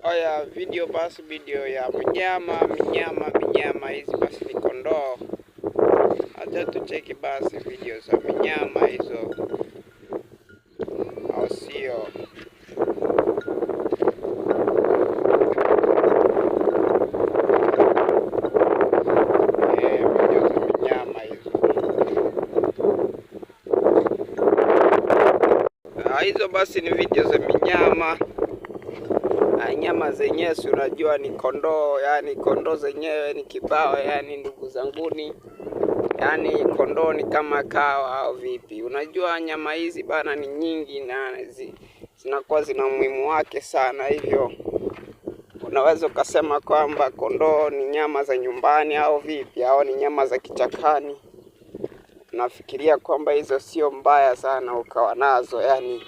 Oya, video basi, video ya mnyama mnyama mnyama, hizi basi ni kondoo. Acha tucheki basi video za minyama hizo, au sio? Video za minyama hizo. Ah, hizo basi ni video za minyama. Nyama zenyewe si unajua ni kondoo, yani kondoo zenyewe ni kibao, yani ndugu zanguni, yani kondoo ni kama kawa au vipi? Unajua nyama hizi bana ni nyingi na zinakuwa zina umuhimu wake sana, hivyo unaweza ukasema kwamba kondoo ni nyama za nyumbani au vipi, au ni nyama za kichakani. Nafikiria kwamba hizo sio mbaya sana ukawa nazo, yani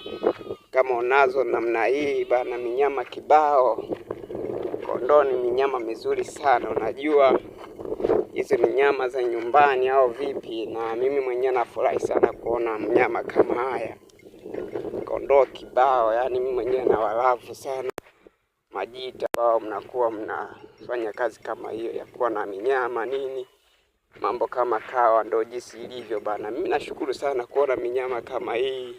kama unazo namna hii bana, minyama kibao. Kondoo ni minyama mizuri sana, unajua hizi ni nyama za nyumbani au vipi? Na mimi mwenyewe nafurahi sana kuona mnyama kama haya kondoo kibao, yani mimi mwenyewe nawalavu sana majita ambao mnakuwa mnafanya kazi kama hiyo ya kuwa na minyama nini, mambo kama kawa, ndo jinsi ilivyo bana. Mimi nashukuru sana kuona minyama kama hii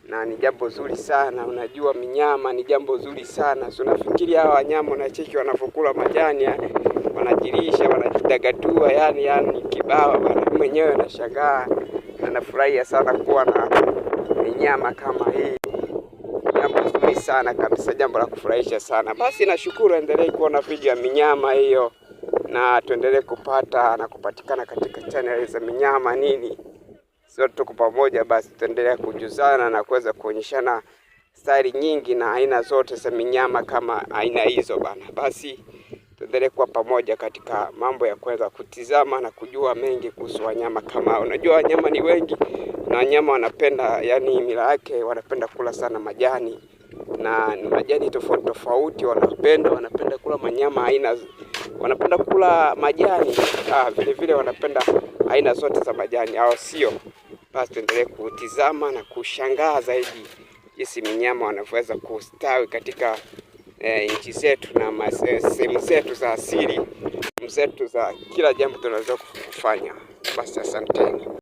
na ni jambo zuri sana. Unajua minyama ni jambo zuri sana, so unafikiri hawa wanyama unacheki wanavyokula majani, yani wanajilisha, wanajidagatua, yani kibao bana. Mimi mwenyewe nashangaa na nafurahia sana kuwa na minyama kama hii, jambo zuri sana kabisa, jambo la kufurahisha sana. Basi nashukuru, endelee kuona video ya minyama hiyo na tuendelee kupata na kupatikana katika channel za minyama nini sote tuko pamoja, basi tutaendelea kujuzana na kuweza kuonyeshana staili nyingi na aina zote za minyama kama aina hizo bana. Basi tuendelee kuwa pamoja katika mambo ya kuweza kutizama na kujua mengi kuhusu wanyama kama. Unajua wanyama ni wengi na wanyama wanapenda, yani mila yake wanapenda kula sana majani na majani tofauti tofauti wanapenda kula manyama aina, wanapenda kula majani vile vile wanapenda aina zote za majani, au sio? Basi tuendelee kutizama na kushangaa zaidi jinsi minyama wanavyoweza kustawi katika nchi zetu na sehemu zetu za asili, zetu za kila jambo tunaweza kufanya. Basi asanteni.